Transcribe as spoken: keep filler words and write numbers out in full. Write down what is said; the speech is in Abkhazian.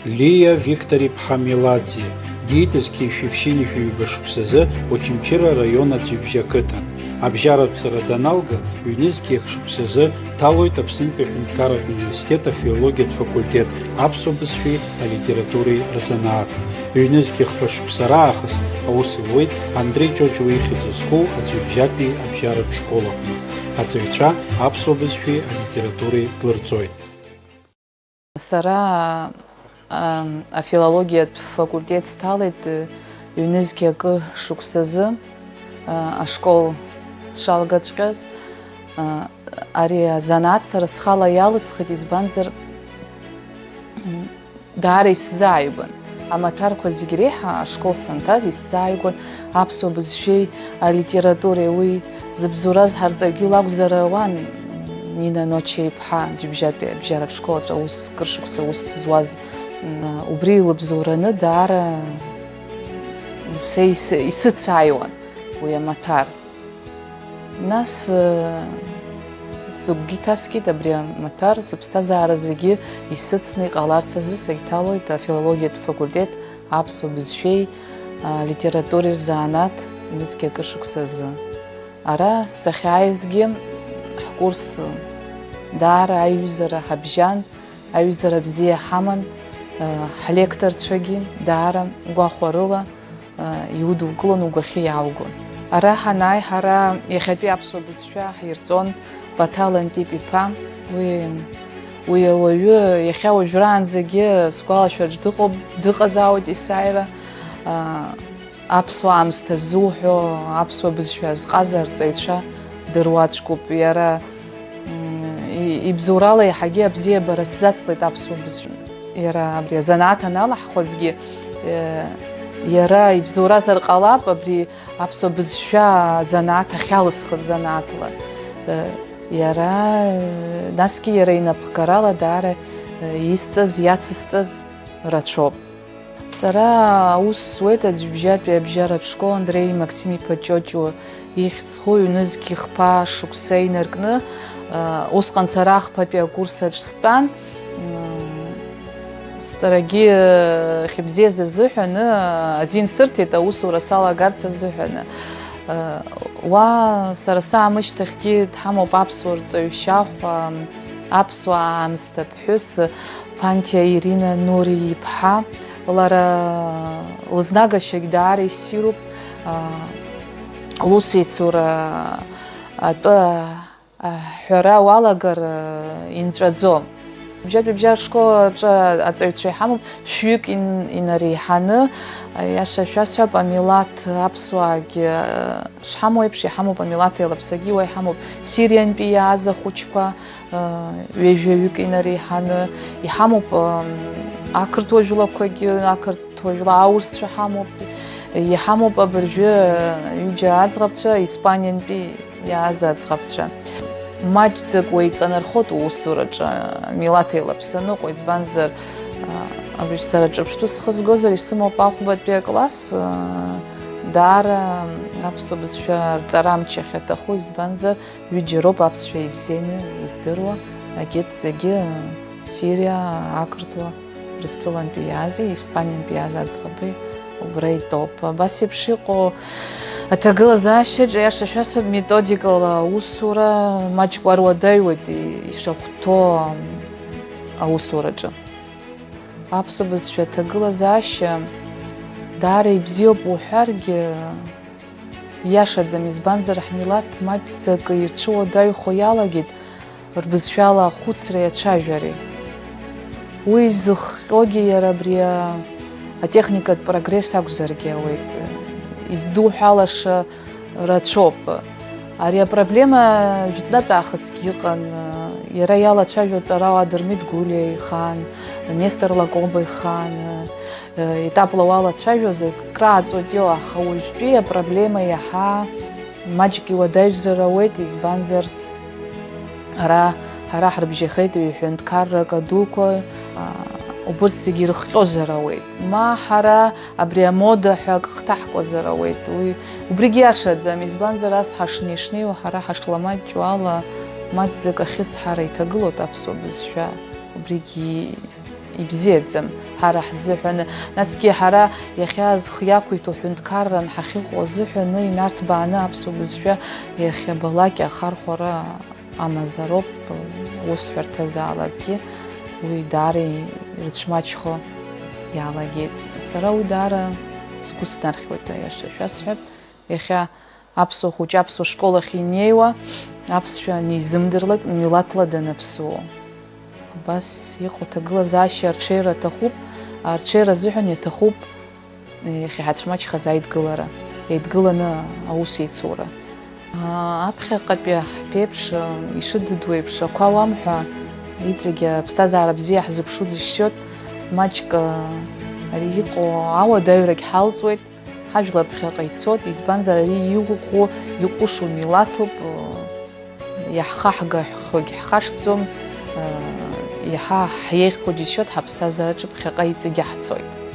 Лиа Виктор-иԥҳа Меладзе диит зқьи жәшәи ԥшьынҩажәи ҩба шықәсазы Очамчыра араион Аӡҩыбжьа ақыҭан. Абжьаратә ҵара даналга, ҩнызқьи акы шықәсазы дҭалоит Аԥснытәи аҳәынҭқарратә университет афилологиатә факультет аԥсуа бызшәеи алитературеи рзанааҭ. Ҩнызқьи хԥа шықәса раахыс аус луеит Андреи Ҷоҷуа ихьӡ зху Аӡҩыбжьатәи абжьаратә школ аҟны. Аҵаҩцәа аԥсуа бызшәеи алитературеи длырҵоит. Сара, ам, афилологиатә факультет сҭалеит, ы, ҩнызқьи акы шықәсазы, ы, ашкол сшалгаҵәҟьаз, ы, ари азанааҭ сара схала иалысхит, избанзар, м, даара исзааигәан. Амаҭәарқәа зегь реиҳа ашкол санҭаз исзааигәан аԥсуа бызшәеи алитературеи. Уи зыбзоураз ҳарҵаҩгьы лакәзар ауан, Нина Ноча-иԥҳа, Ӡҩыбжьатәи абжьаратә школ аҿы аус, кыр шықәса аус зуаз, м, убри илыбзоураны даара са ис-, исыцааиуан уи амаҭәар. Нас, э, сыгәгьы иҭаскит абри амаҭәар, сыԥсҭазаара зегьы исыцны иҟаларц азы сагьҭалоит афилологиатә факультет аԥсуа бызшәеи, а, литературеи рзанааҭ ҩнызқьи акы шықәса азы. Ара сахьааизгьы ҳкурс даара аиҩызара ҳабжьан, аиҩызара бзиа ҳаман, а, ҳлекторцәагьы даара гәахәарыла, а, иудукылон, угәахьы иааугон. Ара ҳанааи, ҳара иахьатәи аԥсуа бызшәа ҳирҵон Баҭал Антип-иԥа. Уи, уи ауаҩы иахьа уажәраанӡагьы сгәалашәараҿ дыҟоуп, дыҟазаауеит есааира. А, аԥсуа аамсҭа ззуҳәо, аԥсуа бызшәа азҟаза арҵаҩцәа дыруаӡәкуп. Иара, м, и-, ибзоурала еиҳагьы абзиабара сзацлеит аԥсуа бызшәа. Иара абри азанааҭ аналаҳхуазгьы, э, иара ибзоуразар ҟалап абри аԥсуа бызшәа азанааҭ ахьалысхыз занааҭла. Э, иара, э, насгьы иара инапхгарала даара, э, исҵаз, иацысҵаз рацәоуп. Сара аус зуеит Аӡҩыбжьатәи абжьаратә школ Андреи Максим-иԥа Ҷоҷуа ихьӡ зху ҩнызқь хԥа шықәса инаркны, усҟан сара ахԥатәи акурс аҿы стәан. Сҵарагьы хьыбзиаз азыҳәаны азин сырҭеит аусура салагарц азыҳәаны. Уа сара саамышьҭахьгьы дҳамоуп аԥсуа рҵаҩ Шьахә, аԥсуа аамсҭа ԥҳәыс Ԥанҭиа Ирина Нури-иԥҳа, лара лызнагашьагь даара иссируп, а, лусеицура атәы аҳәара уалагар, а, инҵәаӡом. Бжьатәи бжьара школ аҿы аҵаҩцәа иҳамоуп, шәҩык ин-, инареиҳаны, аиаша шәасҳәап, амилаҭ аԥсуаагьы, а, шҳамоу еиԥш, иҳамоуп амилаҭ еилаԥсагьы, уа иҳамоуп Сириантәи иааз ахәыҷқәа, ҩажәаҩык инареиҳаны, иҳамоуп, ам, ақырҭуа жәлақәагьы, ақырҭуа жәла аурысцәа ҳамоуп, иҳамоуп абыржәы ҩыџьа аӡӷабцәа, Испаниантәи иааз аӡӷабцәа. Маҷӡак уеиҵанархоит усураҿы, милаҭ еилаԥсаны ыҟоу, избанзар, а, абыржә сара ҿырԥштәыс схы згозар, исымоуп ахәбатәи акласс, а, даара аԥсуа бызшәа рҵара амч ахьаҭаху, избанзар, Ҩыџьа роуп аԥсшәа ибзианы издыруа, егьырҭ зегьы, Сириа, ақырҭуа, Урыстәылантәи иаази, Испаниантәи иааз аӡӷаби убра итәоуп. Абас еиԥш иҟоу аҭагылазаашьаҿ, аиаша шәасҳәап, методикала аусура маҷк уаруадаҩуеит и-, ишахәҭоу аусураҿы. Аԥсуа бызшәа аҭагылазаашьа даара ибзиоуп уҳәаргьы, Иашаӡам, избанзар, ҳмилаҭ маҷӡак ирцәыуадаҩхо иалагеит рбызшәала ахәыцреи ацәажәареи. Уи зыхҟьогьы иара абри а-, атехникатә прогресс акәзаргьы ауеит, издуҳәалаша рацәоуп. Ари апроблема жәытәнатә аахысгьы ыҟан, иара иалацәажәо Ҵарауаа Дырмит Гәлиа ихаан, Нестор Лакоба ихаан, Етапла уалацәажәозар, крааҵуеит иоу, аха уажәтәи апроблема иаҳа маҷк иуадаҩзар ауеит, избанзар, ара, ҳара ҳрыбжьахеит ҩ-ҳәынҭқаррак адуқәа, а, убырҭ зегьы ирыхҟьозар ауеит. Ма ҳара абри амода ҳәа акы хҭаҳкуазар ауеит. Уи, убригьы иашаӡам, избанзар, ас ҳашнеи-шнеиуа, ҳара ҳашламаҷу ала, маҷӡак ахьысҳара иҭагылоуп аԥсуа бызшәа. Убригьы ибзиаӡам ҳара ҳзыҳәаны. Насгьы ҳара иахьа зхы иақәиҭу ҳәынҭқарран ҳахьыҟоу азыҳәаны инарҭбааны аԥсуа бызшәа иахьабалак ахархәара амазароуп, усҳәарҭазаалакгьы уи даара ирыцәмаҷхо иалагеит. Сара уи даара сгәы снархьуеит, аиаша шәасҳәап. Иахьа аԥсуа хәыҷы аԥсуа школ ахь инеиуа, аԥсшәа анизымдырлак, милаҭла данаԥсуо. Абас иҟоу аҭагылазаашьа арҽеира аҭахуп, арҽеира азыҳәан иаҭахуп иахьа ҳацәмаҷхаз аидгылара, еидгыланы аус еицура. Аԥхьаҟатәи ҳԥеиԥш, ишыдыдуеиԥш, ақәа ауам ҳәа, иҵегь аԥсҭазаара бзиа ҳзыԥшу џьысшьоит, маҷк ари иҟоу ауадаҩрагь ҳалҵуеит, ҳажәлар ԥхьаҟа ицоит, избанзар ари иӷәӷәоу, иҟәышу милаҭуп, иаҳхаҳгахьоугь ҳхашҭӡом, иаҳа ҳиеиӷьхо џьысшьоит, ҳаԥсҭазаараҿы ԥхьаҟа иҵегь ҳцоит.